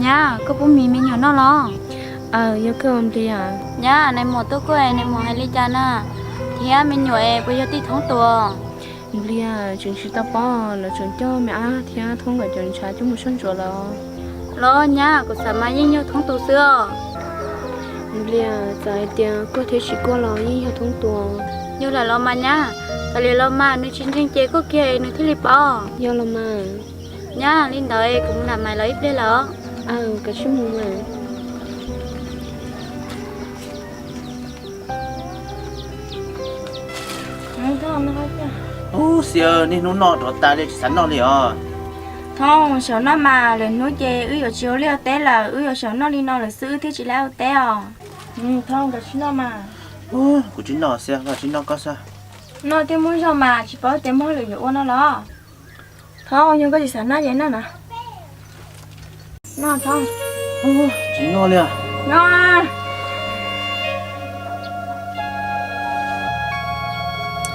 Nyab, koj pub mis me nyuam noj los? Aws, yog kawg Nplias. Nyab, nais muam tuaj kuj es nais muam hais li cas na? Thiab me nyuam es puas yog tij Thoob tus? Nplias, tseem tsis tau paub, lawv tseem coj me ab thiab Thoob nkawd cov ntshav coj mus soj ntsuam lawm. Los nyab, kuv xav mas yeej yog Thoob tus xwb os. Nplias, txawm hais tias kuaj thiab tsis kuaj los yeej yog Thoob tus. Yog lawm los mas nyab, tas li los mas nws tsis ntseeg ces kuaj kiag nws thiaj li paub. Yog los mas. Nyab, li ntawd kuv mus nram Maiv lawv ib pliag lawm. Aws, koj sim mus mas. Ub, Xia, niaj hnub noj rov tas li tsis xav noj li os. Thoob, xyaum noj mas, lwm hnub ces wb yuav tsis ua liaj ua teb lawm, wb yuav xyaum noj li no lawm xwb wb thiaj tsis laj ua teb os. Thoob, koj sim noj mas. Kuv tsis noj Xia, koj sim noj koj xwb. Noj thiaj muaj zog mas, tsis paub tias muaj hauj lwm yuav ua no los. Thoob, yog koj tsis xav noj ces noj na. Noj Thoob. Tsis noj li. Noj.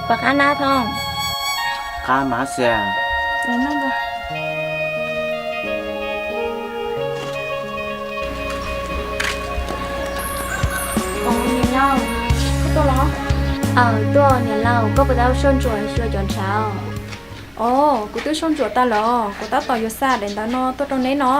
Puas qab na Thoob? Qab mas Xia. Niam laus, koj tuaj los? Aws, tuaj niam laus, koj puas tau soj ntsuam xyuas cov ntshav? Os, kuv twb soj ntsuam tas lawm, kuv tab tom yuav xa daim ntawv no tuaj rau neb no.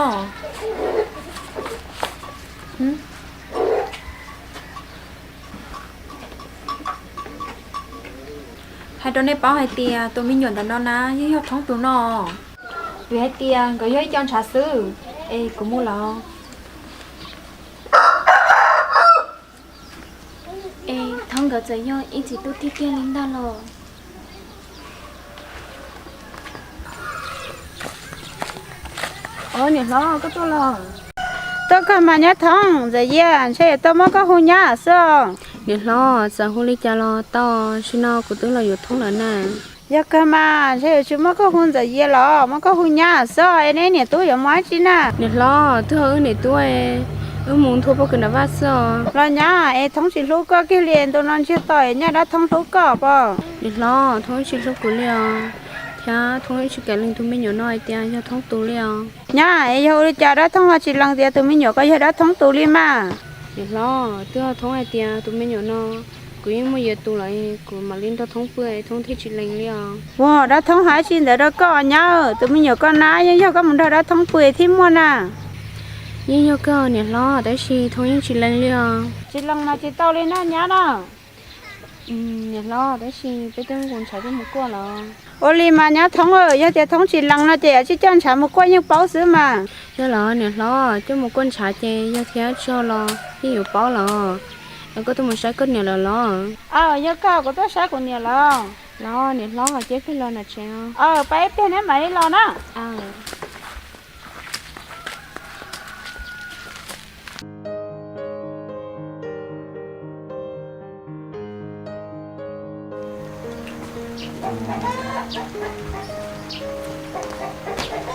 Hais rau nej paub hais tias tus me nyuam ntawm no na yeej yog Thoob tus no. Vim hais tias nkawd yog ib co ntshav xwb, es kuv mus lawm. Es Thoob nkawd txawm yog ib txiv tub tiag tiag li ntag los? Os, niam hlob, koj tuaj los? Tuaj kawg mas nyab Thoob, Ntxawm Yias ntshe yuav tau muab koj hu nyab xwb os. Niam hlob, txawm hu li cas los tau, sim no kuv twb los yuav Thoob lawm na. Yog kawg mas, ntshe yuav tsis muab koj hu Ntxawm Yias los muab koj hu nyab xwb os, es neb niam tub yuav mus dab tsi na? Niam hlob, twb yog wb niam tub, wb mus nthua pob kws nram vaj xwb os. Los nyab, es Thoob tsis hlub koj kiag li, ntu no ntsiag to es nyaj dab Thoob hlub koj pob? Niam hlob, Thoob tsis hlub kuv li os, thiab Thoob tsis kam lees tus me nyuam no hais tias yog Thoob tus li os. Nyab, es yog ua li cas dab Thoob ho tsis lees tias tus me nyuam ko yog dab Thoob tus li mas? Niam hlob, twb yog Thoob hais tias tus me nyuam no kuv yeej muaj Yias tus lawm, kuv mam li nrog Thoob pw, Thoob thiaj tsis lees li os. Ua, dab Thoob hais tsis ntawd rau koj nyab, tus me nyuam ko na yeej yog koj mus nrog dab Thoob pw thiaj muaj na. Yeej yog kawg niam hlob, tab sis Thoob yeej tsis lees li os. Tsis lees mas tsis tau li na nyab na. Niam hlob, tab sis peb twb nqus ntshav coj mus kuaj los. Ua li mas nyab Thoob, yog tias Thoob tsis lees no ces tsij coj ntshav mus kuaj yeej paub xwb mas. Yog los niam hlob, coj mus kuaj ntshav ces yog thiab tsis yog los yeej yuav paub los. Es koj tuaj mus saib koj niam lawm los? Aws, yog kawg, kuv tuaj saib kuv niam lawm. Los niam hlob, ho cia peb los nram tsev os. Aws, pab ib pliag neb mam li los na.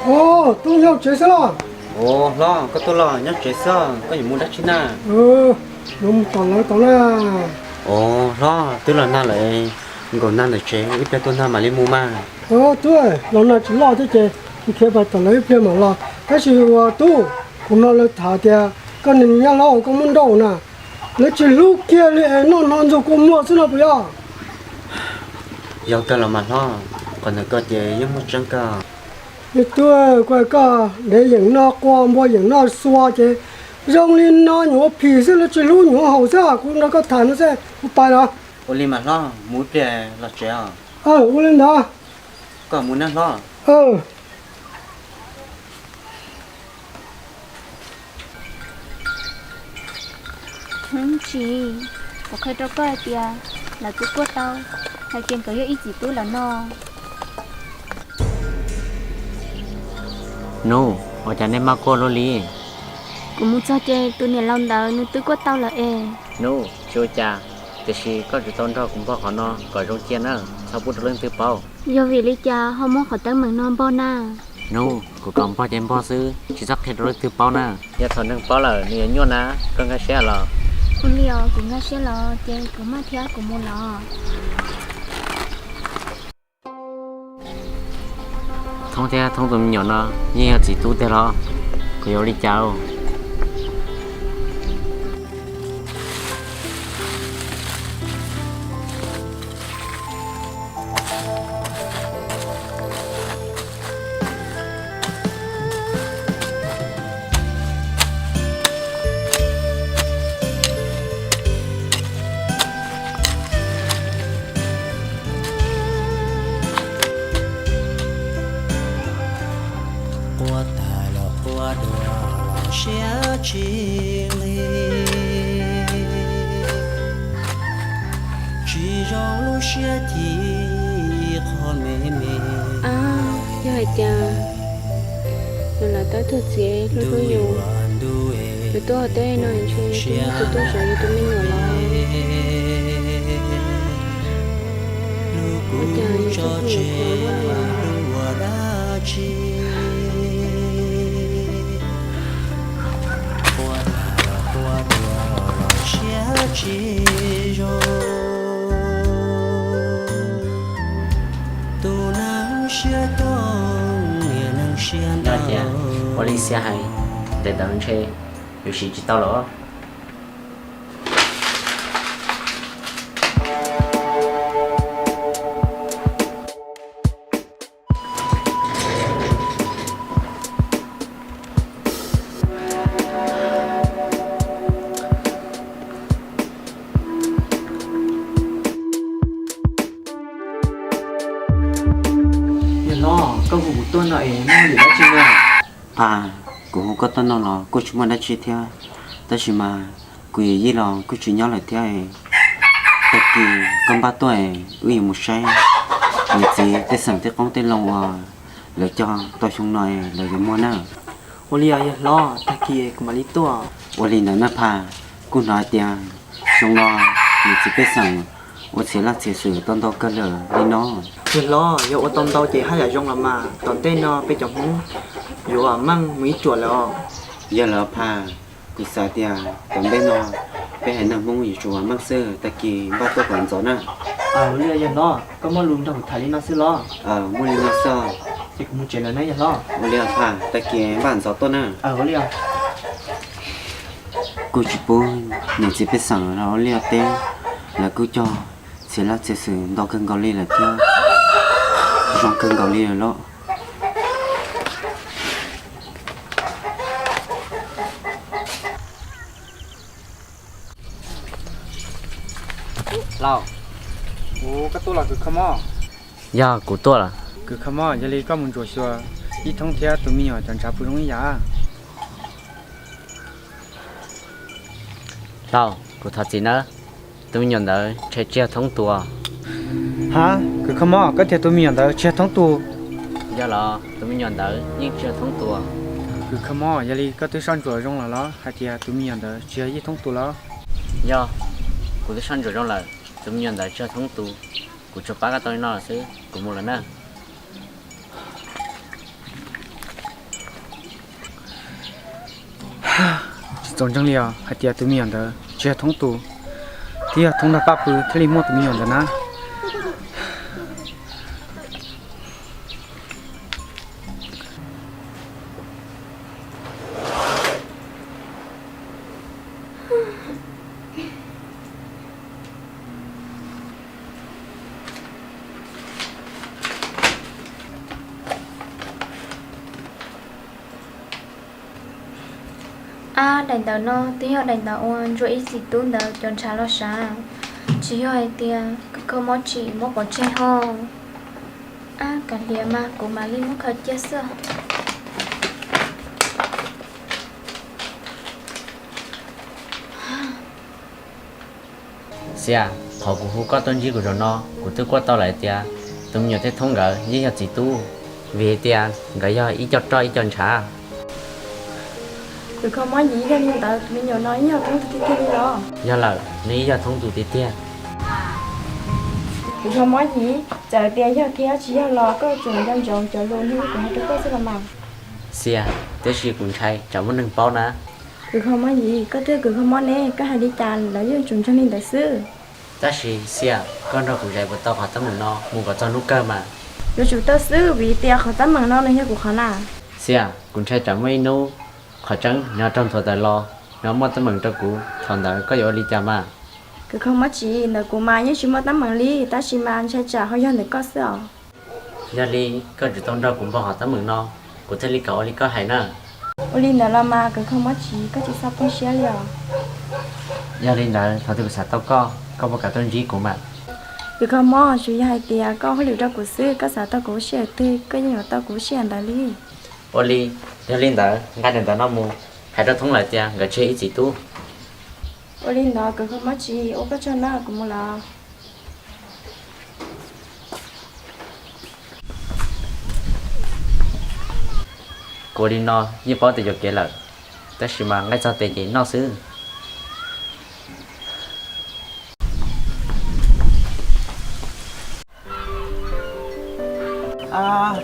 Os, tub nyob tsev xwb los? Os, hlob, koj tuaj los nyob tsev xwb, koj yuav mus dab tsi na? Yuav mus tom lawv tod na. Os, hlob, twb los nag lawm, nkaum nag ntawm tsev, ib pliag tuaj nag mam li mus mas. Tub, los nag tsis loj thiab ces kuv khiav pais tom lawv ib pliag mam los. Tab sis uas tub, kuv hnov lawv tham tias koj niag me nyab hlob uas koj muab nrauj na, lawv tsis hlub kiag li es noj hno ntxuag kua muag xwb no puas yog? Yog kawg los mas hlob, qhov ntawd koj ces yeej muaj tseeb kawg. Me tub, kuv hais koj, dev yeem noj quaj, npua yeem noj xua ces zoo li no nyuam ua phim xwb, lawv tsis hlub nyuam haus xwb, kuv nrog koj tham no xwb, kuv pais los. Ua li mas hlob, mus ib pliag los tsev os. Ua li ntawd. Koj mus nawb hlob. Tsis, kuv qhia rau koj hais tias lawv twb kuaj tau, hais tias nkawd yog ib txiv tub lawm no. Nub, ua cas nej maj quaj luaj li? Kuv mus txog ces tus niam laus ntawd nws twb kuaj tau lawm es. Nub, tsis ua cas, tiam sis koj tsum tau nrog kuv npog qhov no kom zoo cia na, txhob pub rau leej twg paub. Yog vim li cas ho muab qhov teeb meem no npog na? Nub, kuv kom npog ces npog xwb, tsis txhob qhia rau leej twg paub na. Yog thaum neeg paub lawm nws yuav nyuaj na, koj nkag siab los? Ua li os, kuv nkag siab los ces kuv maj thiab kuv mus los. Thoob thiab Thoob tus me nyuam no yeej yog txiv tub tiag los? Yuav ua li cas? Quaj tag los quaj dua los siab tsis nqig, tsis zoo lub siab chim qhov me me. Yog hais tias yus lam tab tuag txiav hlub hlub yus, yus tuaj ua teb no ntshe yus tuaj zov yus tus me nyuam los. Ua cas yus tso plig ua dab tsi? Quaj tag los quaj dua los siab tsis zoo. Tus neeg siab coob niag neeg siab ntau. Ua li Xia hais, tes ntawd ntshe yuav siv tsis tau los. Yawg hlob, koj hu kuv tuaj no es muaj dab tsi na? Phaj, kuv hu koj tuaj no los kuj tsis muaj dab tsi thiab, tab sis mas kuv yawm yij los kuj tsis nyob lawm thiab. Tag kis koj npaj tuaj es wb yuav mus saib niam txiv tej xeem tej qoob tej loo uas lawv cog tau xyoo no es lawv yuav muag na. Ua li os yawg hlob, tag kis kuv mam li tuaj. Ua li ntawd na Phaj, kuj hnov hais tias xyoo no niam txiv pej xeem ua txhia laj txhia xwm tau ntau kawg lawm li no. Yawg hlob, yog ua tau ntau ces haj yam zoo los mas, tom ntej no peb cov Hmoob yuav vam meej mus ib ruam lawm os. Yog lawm Phaj, kuv xav tias tom ntej no peb haiv neeg Hmoob yuav tsum vam meej xwb, tag kis npaj tuaj kom ntxov na. Ua li yawg hlob, koj muaj lus nrog kuv tham li no xwb los? Muaj li no xwb. Ces kuv mus tsev lawm na yawg hlob. Ua li Phaj, tag kis npaj ntxov tuaj na. Kuj tsis pub niam txiv pej xeem los ua liaj teb, lawv kuj cog txhia laj txhia xwm ntau kawg nkaus li lawm thiab, zoo kawg nkaus li lawm los. Lauj, koj tuaj los kws kho mob? Yog kuv tuaj lawm. Kws kho mob, yog li koj mus ntsuam xyuas Yij Thoob thiab tus me nyuam cov ntshav puas zoo ib yam. Lauj, kuv thov txim nawb, tus me nyuam ntawd ntshe tsis yog Thoob tus. Ha, kws kho mob, koj tias tus me nyuam ntawd tsis yog Thoob tus? Yog los, tus me nyuam ntawd yeej tsis yog Thoob tus. Kws kho mob, yog li koj twb soj ntsuam zoo los los hais tias tus me nyuam ntawd tsis yog Yij Thoob tus los? Yog, kuv twb soj ntsuam zoo lawm, tus me nyuam ntawd tsis yog Thoob tus. Kuv tsuas pab koj tau li no lawm xwb, kuv mus lawm na. Tsis txaus ntseeg li os, hais tias tus me nyuam ntawd tsis yog Thoob tus, twb yog Thoob nrog Paj pw thiaj li muaj tus me nyuam ntawd na. Ab, daim ntawv no twb yog daim ntawv uas ntsuas ib txiv tub ntawd cov ntshav los sav, tsis yog hais tias kws kho mob tsim muab pov tseg ho. Ab, kav liam mas kuv mam li muab khaws cia xwb. Xia, qhov kuv hu koj tuaj ntsib kuv zaum no, kuv twb kuaj tau lawm tias tus me nyuam thiab Thoob nkawd yeej yog txiv tub, vim tias nkawd yog ib co roj ib co ntshav. Kws kho mob yim, yog li ntawd tus me nyuam no yeej yog Thoob tus tiag tiag li los? Yog lawm, nws yeej yog Thoob tus tiag tiag. Kws kho mob yim, txawm tias yog thiab tsis yog los koj tsuas nco ntsoov cov lus nug kuv hais rau koj xwb los mas. Xia, tiam sis kuv ntshai tsam muaj neeg paub na. Kws kho mob yim, koj twb yog kws kho mob ne, koj hais li cas lawv yeej tsuas ntseeg li ntawd xwb. Tab sis Xia, koj nrog kuv zais puas tau qhov teeb meem no mus kom txog hnub kawg mas? Yuav tsum tau xwb, vim tias qhov teeb meem no nws yog kuv qhov na. Xia, kuv ntshai tsam muaj ib hnub Qhov tseeb nws ho raug nthuav tawm los, nws ho muaj teeb meem rau kuv, thaum ntawd koj yuav ua li cas mas? Kws kho mob tsis, ntawm kuv mas yeej tsis muaj teeb meem li, tab sis mas ntshai tsam ho yog ntawm koj xwb os. Yog li koj tsis tau nrog kuv npog hom teeb meem no, kuv thiaj li kam ua li koj hais na. Ua li ntawd los mas kws kho mob tsis, koj tsis txhob poob siab li os. Yog li ntawd thaum twg kuv xav tau koj, koj puas kam tuaj ntsib kuv mas? Kws kho mob, tsuas yog hais tias koj hauj lwm rau kuv xwb, koj xav tau kuv lub sij hawm twg koj yeej yuav tau kuv lub sij hawm ntawd li. Ua li, yog li ntawd nqa daim ntawv no mus hais rau Thoob lawv tias nkawd tseg ib txiv tub. Ua li ntawd kws kho mob tsis, ua koj tsaug na, kuv mus lawm. Kuv ua li no yeej paub tias yuam kev lawm, tab sis mas nqaij txog tes ces noj xwb.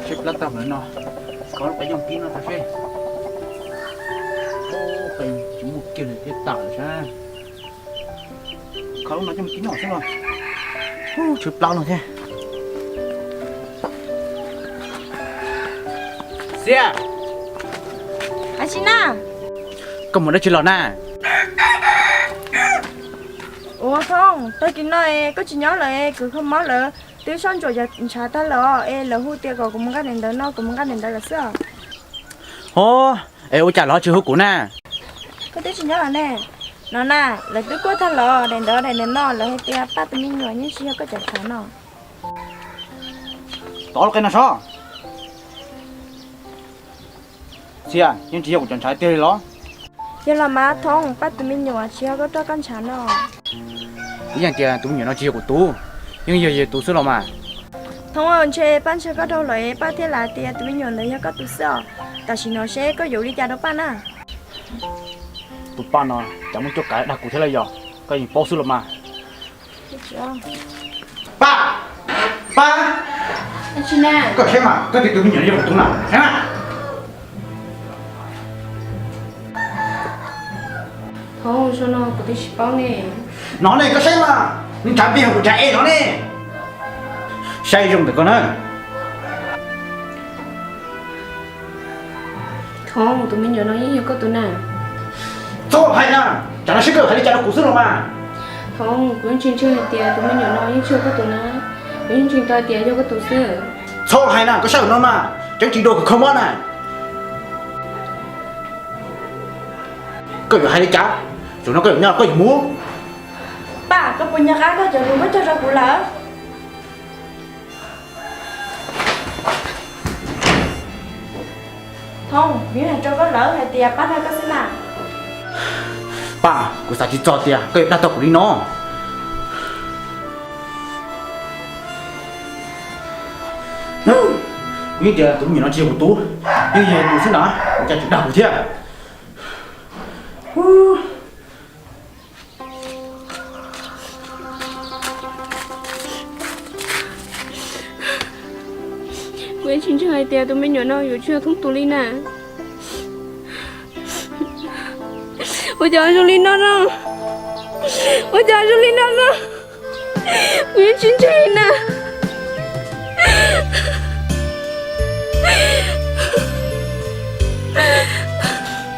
Tseb plab tag lawm no, khov lub pas yooj kib no tag seb. Peb tsis muaj kiag li thiab tas lawm sab. Khov lub no coj mus kib noj xwb los. Tseb plab no thiab. Xiab, ab tsi na, koj mus dab tsi los na? Ua Thoob, tag kis no es koj tsis nyob lawm es kws kho mob lawv twb soj ntsuam cov ntshav tag lawm es lawv hu tias kom kuv mus nqa daim ntawv no, kuv mus nqa daim ntawv lawm xwb. Ho, es ua cas lawv tsis hu kuv na? Koj twb tsis nyob lawm ne. No na, lawv twb kuaj tag los daim ntawv daim ntawv no, lawv hais tias Paj tus me nyuam yeej tsis yog koj cov ntshav no. Tov lub qe no sob. Xiab, yeej tsis yog kuv cov ntshav tiag li los? Yog los mas Thoob, Paj tus me nyuam tsis yog koj roj koj ntshav no. Ib yam tias tus me nyuam no tsis yog kuv tus, yeej yog yawg tus xwb los mas. Thoob, ntshe Paj ntshaw koj dhau lawm es Paj thiaj lam tias tus me nyuam ntawd yog koj tus xwb os. Tam sim no seb koj yuav ua li cas rau Paj na? Tus Paj no cas muaj cuab kav dag kuv thiab los yog? Koj yeej paub xwb los mas. Paj, Paj, koj saib mas, koj tias tus me nyuam yog kuv tus na, saib mas. Thoob, zaum no kuv twb tsis paub ne. No ne, koj saib mas, nws ntshav plig hauv kuv ntshav es no ne. Saib zoo ntawm koj na. Thoob, tus me nyuam no yeej yog koj tus na. Txhob hais na, tsam no seb koj hais li cas rau kuv xwb los mas. Thoob, kuv yeej tsis ntseeg hais tias tus me nyuam no yeej tsis yog koj tus na. Kuv yeej ntseeg tau tias yog koj tus xwb. Txhob hais na, koj saib no mas, tseeb tsis dua kuv kho mob na. Koj yuav hais li cas? Zaum no koj yuav nyob koj yuav mus? Paj, koj puas nco qab koj cov lus koj cog rau kuv lawm? Thoob, kuv yeej hais rau koj lawm hais tias Paj dag koj xwb na. Paj, kuv xav tsis txog tias koj yuav dag tau kuv li no. Kuv yeej tias tus me nyuam no tsis yog kuv tus, yeej yog tus xwb na, ua cas tseem dag kuv thiab. Kuv yeej tsis ntseeg hais tias tus me nyuam no yuav tsis yog Thoob tus li na. Ua cas zoo li no no? Ua cas zoo li no no? Kuv yeej tsis ntseeg na.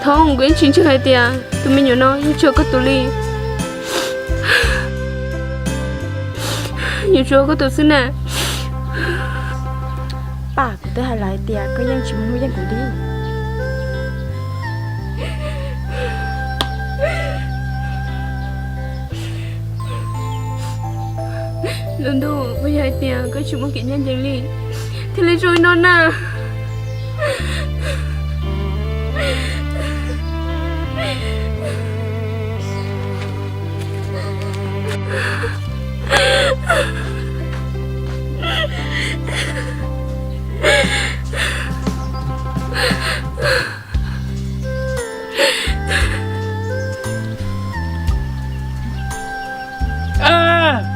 Thoob, kuv yeej tsis ntseeg hais tias tus me nyuam no yeej tsis yog koj tus li. Yuav tsum yog koj tus xwb na. Paj, kuv twb hais lawm hais tias koj yeej tsis muaj hnub yeej kuv li. Lub ntuj, puas yog hais tias koj tsis muaj kev ncaj ncees li thiaj li zoo li no na?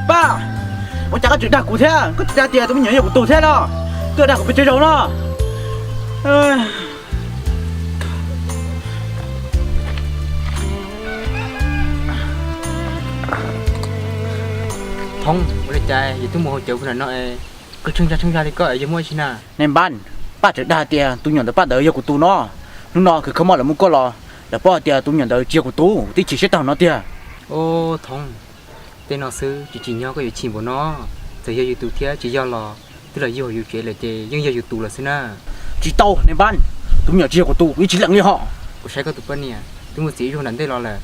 Paj, ua cas koj tseem dag kuv thiab? Koj tsis dag tias tus me nyuam yog kuv tus thiab los? Koj dag kuv pes tsawg zaus no? Thoob, ua li cas yus twb mus haus cawv puag nram no es koj tsheej zaj tsheej zag li koj es yog muaj dab tsi na? Ne Npab, Paj tseem dag tias tus me nyuam ntawm Paj ntawd yog kuv tus no. Hnub no kws kho mob lawv muab kuaj los, lawv paub hais tias tus me nyuam ntawd tsis yog kuv tub, kuv twb chim siab tag no tiag. Au Thoob, tej no xwb tsis tsim nyog koj yuav chim npaum no. Txawm yog yus tus thiab tsis yog los twb los yug yus tsev lawm ces yeej yog yus tus lawm xwb na. Tsis tau, nais npab, tus me nyuam tsis yog kuv tus, kuv yeej tsis lees li hos. Kuv saib koj tus poj niam twb mus txiv ib zaug nram ntej los lawm.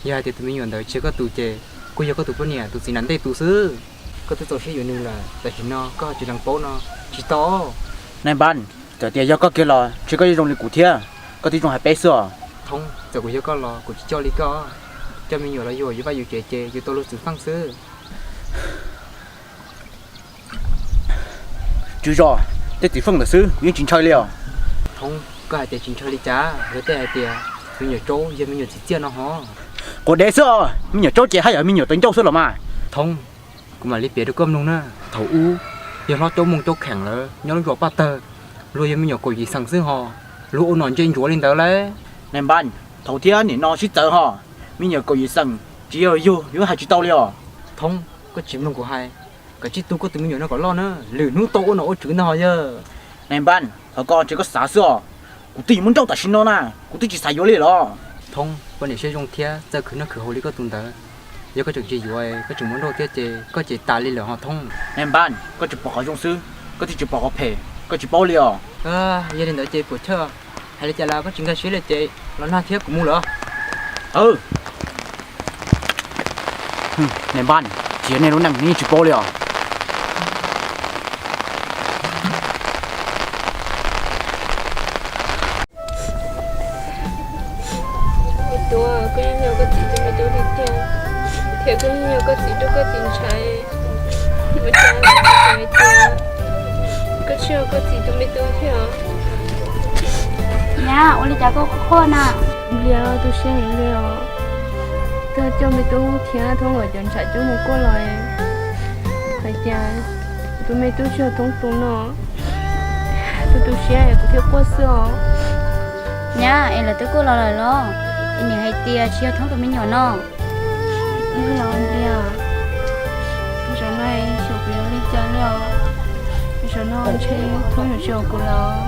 Yog hais tias tus me nyuam ntawd tsis yog koj tus ces kuj yog koj tus poj niam tus txiv nram ntej tus xwb. Koj twb txaus siab yuav nws lawm, tam sim no koj ho tsis lees paub no, tsis tau. Nais npab, txawm tias yog koj kiag los ntshe koj yuav zoo li kuv thiab, koj twb zoo hais peb xwb os. Thoob, txawm kuv yog koj los kuv tsis coj li koj, coj me nyuam los yug yus vaj yus tsev ces yus tau luag txwv feej xwb. Tswv zos, tej txwv feej ntawd xwb kuv yeej tsis ntshaw li os. Thoob, koj hais tias tsis ntshaw li cas, luag tej hais tias me nyuam tsaub yog me nyuam txim txiaj no hos. Quav dev xwb os, me nyuam tsaub ces haj yam me nyuam tawv ncauj xwb los mas. Thoob, kuv mam li piav rau koj mloog na. Thaum ub, yog hlob caub moog caub kheem lawv nyob lub zos Paj Tawg, luag yog me nyuam kaum yim xees xwb hos, luag ua nom ntse ntsuav li ntawd lauj. Nais npab, thaum thiab nim no sib txawv hos, me nyuam kaum yim xees tsis yog yug yuav hais tsis tau li os. Thoob, koj tsis mloog kuv hais, koj tsij tu koj tus me nyuam no kom loj na, lwm hnub tau ua nom ua tswv ntag hos yawg. Nais npab, qhov ko ntshe koj xav xwb os, kuv twb yuav muab nrauj tam sim no na, kuv twb tsis xav yuav li los. Thoob, poj niam siab zoo thiab txawj khwv noj khwv haus li koj tus ntawd, yog koj tseem tsis yuav koj tseem muab nrauj thiab ces koj ces tas li lawm hos Thoob. Nais npab, koj tsuas pom qhov zoo xwb, koj twb tsis pom qhov phem, koj tsis paub li os. Yog li ntawd ces puas chawj, hais li cas los koj tsis nkag siab li ces los nag thiab kuv mus lawm. Nais npab, tsis yog nej lub neej nej yeej tsis paub li os. Me tub, koj yeej yog koj txiv tus me tub tiag tiag, thiab koj yeej yog koj txiv rau koj txiv ntshai. Ua cas koj tsis hais tias koj tsis yog koj txiv tus me tub thiab? Nyab, ua li cas koj quaj quaj na? Nplias, tu siab heev li os. Koj coj me tub thiab Thoob nkawd cov ntshav coob mus kuaj los hais tias tus me tub tsis yog Thoob tus no. Tus tu siab es kuv thiaj quaj xwb os. Nyab, es lawv twb kuaj los lawm los? Es niam hais tias tsis yog Thoob tus me nyuam no. Yog los Nplias, zaum no xyov kuv yuav ua li cas li os. Zaum no ntshe Thoob yuav tsis yuav kuv lawm.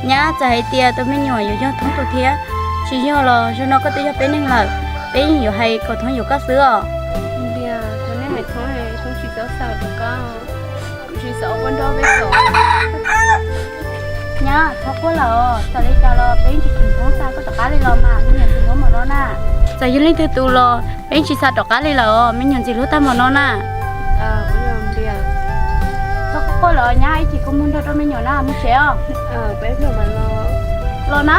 Nyab, txawm hais tias tus me nyuam yuav yog Thoob tus thiab tsis yog los zaum no koj twb yog peb neeg lawm, peb yeej yuav hais kom Thoob yuav koj xwb os. Nplias, thaum nej hais Thoob, Thoob tsis txhob xav rov qab. Kuv tsis xav ua poj nrauj peb txom. Nyab, txhob quaj lawm, txawm li cas los peb yeej tsis tseem Thoob xa koj rov qab li los mas, me nyuam ntxim hlub mus no na. Txawm yog leej twg tus los peb yeej tsis xa rov qab li lawm, me nyuam ntxim hlub tag mus no na. Txhob quaj quaj lawm nyab, ib chim kuv mus nrog rau me nyuam na, mus tsev os. Los na.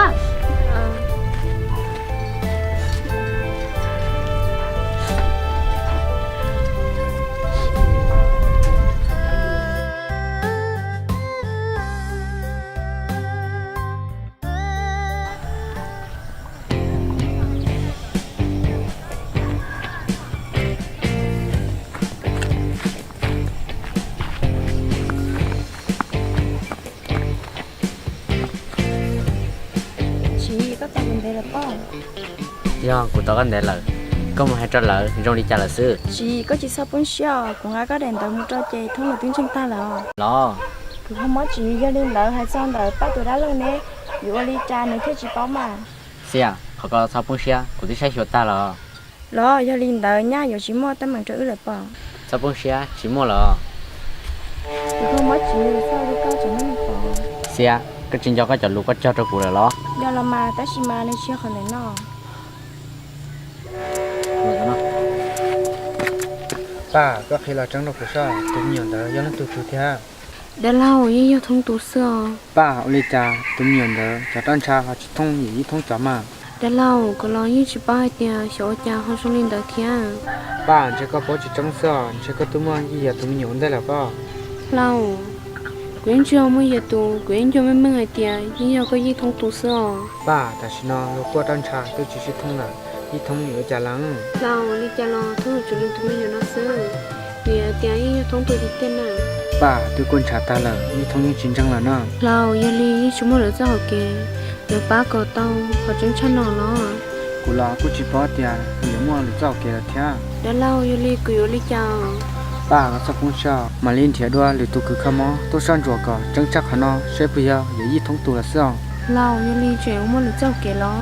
Tsis, koj tau kuv ntev lawm pob? Yog, kuv tau koj ntev lawm. Koj mus hais rau lawv zoo li cas lawm xwb? Tsis, koj tsis txhob poob siab os, kuv nqa koj daim ntawv mus rau ces Thoob nws twb ntseeg tag lawm os. Los, kuv ho mob tsis, yog li ntawd hais txog ntawm Paj tus dab laug ne, yuav ua li cas nws thiaj tsis paub mas? Xiab, qhov ko txhob poob siab, kuv twb saib xyuas tag lawm. Los yog li ntawd nyab yuav tsis muaj teeb meem rau wb lawm pob? Txhob poob siab, tsis muaj lawm. Kuv ho mob tsis, txhob li koj tseem muab nws pom. Xiab, koj tsis nco koj cov lus koj cog rau kuv lawm los? Yog los mas, tab sis mas nws tsis yog qhov ntawm no. Paj, koj qhia los tseeb rau kuv saib, tus me nyuam ntawd yog leej twg tus thiab? Dab laug, yeej yog Thoob tus xwb os. Paj, ua li cas tus me nyuam ntawd cov roj ntsha ho tsis thooj yawm yij Thoob cov mas? Dab laug, kuv los yeej tsis paub hais tias xyov ua cas ho zoo li ntawd thiab. Paj, ntshe koj paub tsis tseeb xwb os, ntshe koj twb muaj yij yog tus me nyuam ua ntej lawm pob. Laug, kuv yeej tsis yog muaj yog tus, kuv yeej nco meej meej hais tias yeej yog koj yij Thoob tus xwb os. Paj, tam sim no luag kuaj roj ntsha twb tsis sib thooj lawm, yij Thoob yuav ua cas leej? Laug, li cas los Thoob yuav tsum lees tus me nyuam no xwb, vim hais tias yeej yog Thoob tus tiag tiag na. Paj, twb kuaj ntshav tag lawm, yij Thoob yeej tsis ntseeg lawm na. Laug, yog li yeej tsis muaj lwm txoj hauv kev yuav pab kom tau qhov tseeb tshaj no los? Kuv los kuj tsis paub tias yuav muaj lwm txoj hauv kev lawm thiab. Dab laug, yog li kuv yuav ua li cas? Paj, koj txhob poob siab, mam li nrhiav dua lwm tus kws kho mob tuaj soj ntsuam kom tseeb tshaj qhov no seb puas yog yawm yij Thoob tus lawm xwb os. Lauj, yog li tseem ua muaj lwm txoj hau kev los?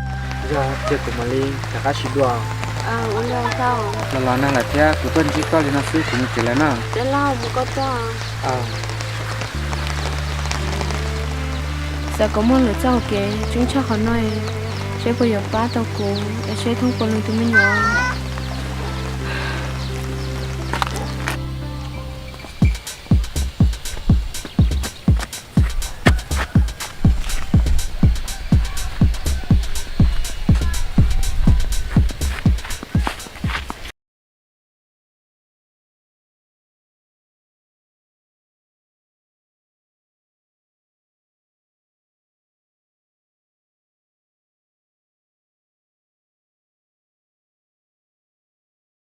Yog, cia kuv mam li rov qab sib dua. Los los nag lawm thiab, kuv tuaj ntsib koj li no xwb kuv mus tsev lawm na. Xav kom muaj lwm txoj hau kev tseeb tshaj qhov no, seb puas yuav pab tau kuv es seb thoob puas leej tus me nyuam.